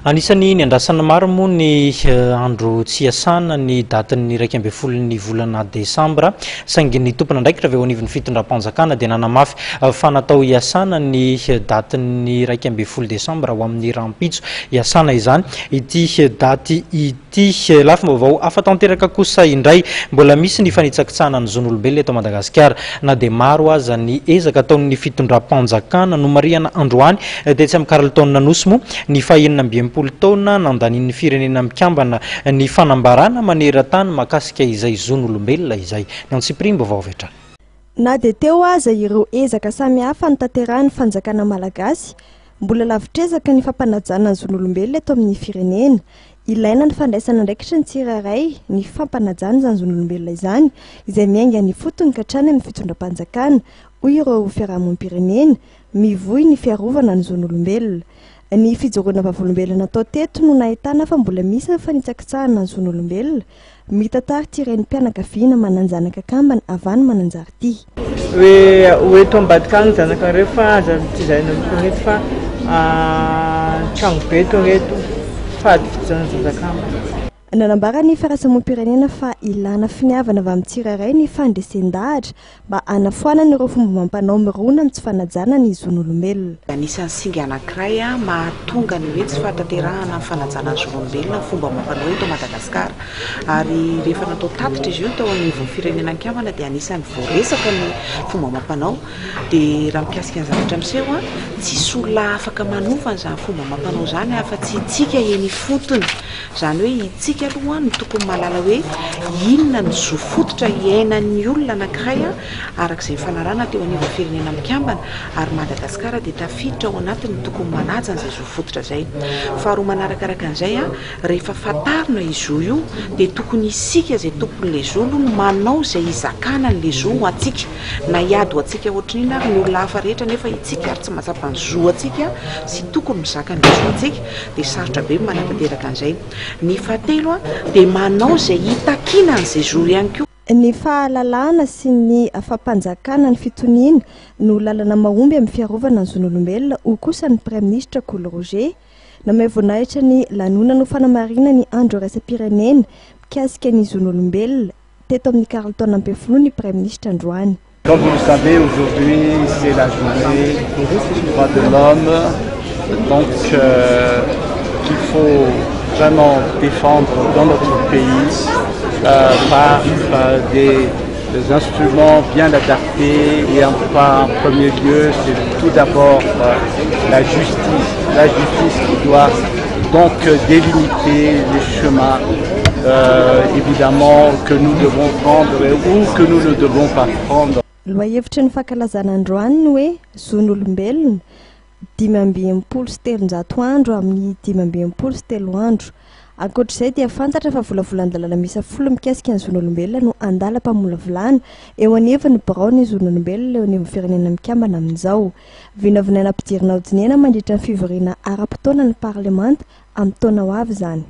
Anisan'ny niandrasan'ny maro moa ny andro tsy iasana ny datin'ny 11n'ny volana desambra, saingy ny tompon'andraikitra avy eo anivon'ny fitondram-panjakana dia nanamafy fa natao hiasana ny datin'ny 11 desambra ho amin'ny rahampitso hiasana izany ity daty ity. Lafim-baovao hafa tanteraka kosa indray, mbola misy ny fanitsakitsahana ny zon'olombelona eto Madagasikara na dia maro aza ny ezaka ataon'ny fitondram-panjakana. Nomarihana androany tetsy amin'ny Carlton Anosy moa ny faha-66 taona nandanian'ny Firenena Mikambana ny fanambarana maneran-tany mahakasika izay zon'olombelona izay. Ny antsipiriam-baovao avy hatrany. Na dia teo aza ireo ezaka samihafa notanterahin'ny fanjakana malagasy, mbola lavitr'ezaka ny fampanajana ny zon'olombelona eto amin'ny firenena. Ilaina ny fandraisana andraikitry ny tsirairay ny fampanajana izany zon'olombelona izany, izay miainga any ifotony ka hatrany amin'ny fitondram-panjakana, hoy ireo fiarahamonim-pirenena, mivoy ny fiarovana ny zon'olombelona. Ny fijoroana vavolombelona natao teto no nahitana fa mbola misy ny fanitsakitsahana ny zon'olombelona, mitantara ity renim-pianakaviana manan-janaka kambana avy any Mananjary ity. Hoe ho eto ambadika any ny zanakareo fa aza mitizahina amiko ireto fa tragno be eto ireto, fady fitizana zaza kambana. Nanambara ny firaisamonim-pirenena fa ilana finiavana avy amin'ny tsirairay ny fandresen-dahatra mba hanafoanana ireo fomba amam-panao mirona amin'ny tsy fanajana ny zon'olombelona. Anisan'ny singa anankiray mahatonga ny hoe tsy fahatanterahana ny fanajana ny zon'olombelona ny fomba amam-panao eto Madagasikara. Ary rehefa natao tatitra izy io tao anivon'ny Firenena Mikambana dia anisan'ny voaresaka ny fomba amam-panao. Dia raha mikasika ny zavatra miseho, tsisy olona afaka manova an'izany fomba amam-panao izany afa-tsy isika eny ifotony. Izany hoe itsika aloha no tokony mahalala hoe inona ny zo fototra iainan'ny olona anankiray araka izay nifanarahana teo anivon'ny Firenena Mikambana ary Madagasikara dia tafiditra ao anatin'ny tokony manaja an'izay zo fototra izay. Faharoa manarakaraka an'izay, rehefa fantarina io zo io dia tokony isika izay tompon'ilay zo aloha no manao izay hizakana an'ilay zo ho antsika. Na hiady ho antsika ohatrinona ary ny olona hafa rehetra nefa itsika ary tsy mahatsapa ny zo antsika sy tokony mizaka an'ilay zo antsika. dia sarotra be ny manatanteraka an'izay. Ny fahatelo dia manao izay hitakiana an'izay zo ihany koa. Ny fahalalahana sy ny fampanjakana ny fitoniana no lalana mahomby amin'ny fiarovana ny zon'olombelona, hoy kosa ny Praiminisitra Kolo Roger. Namehy voninahitra ny lanonana ho fanamarihana ny Andro iraisam-pirenena mikasika ny zon'olombelona, teto amin'ny Carlton Ampefiloha ny Praiminisitra androany. Comme vous le savez, aujourd'hui c'est la journée des droits de l'homme, donc euh, qu'il faut vraiment défendre dans notre pays euh, par euh, des, des instruments bien adaptés et en, en premier lieu, c'est tout d'abord euh, la justice, la justice qui doit donc délimiter les chemins euh, évidemment que nous devons prendre ou que nous ne devons pas prendre. Lohahevitry ny fankalazana androany ny hoe zon'olombelona, 365 andro amin'ny 65 andro. Ankoatra izay dia fantatra fa volavolan-dalàna miisa 10 mikasika ny zon'olombelona no andalam-pamolavolana eo anivon'ny biraon'ny zon'olombelona eo anivon'ny Firenena Mikambana amin'izao. Vinavinaina ampidirina hodinihana mandritra ny fivoriana ara-potoana ny parlemanta amin'ny taona ho avy izany.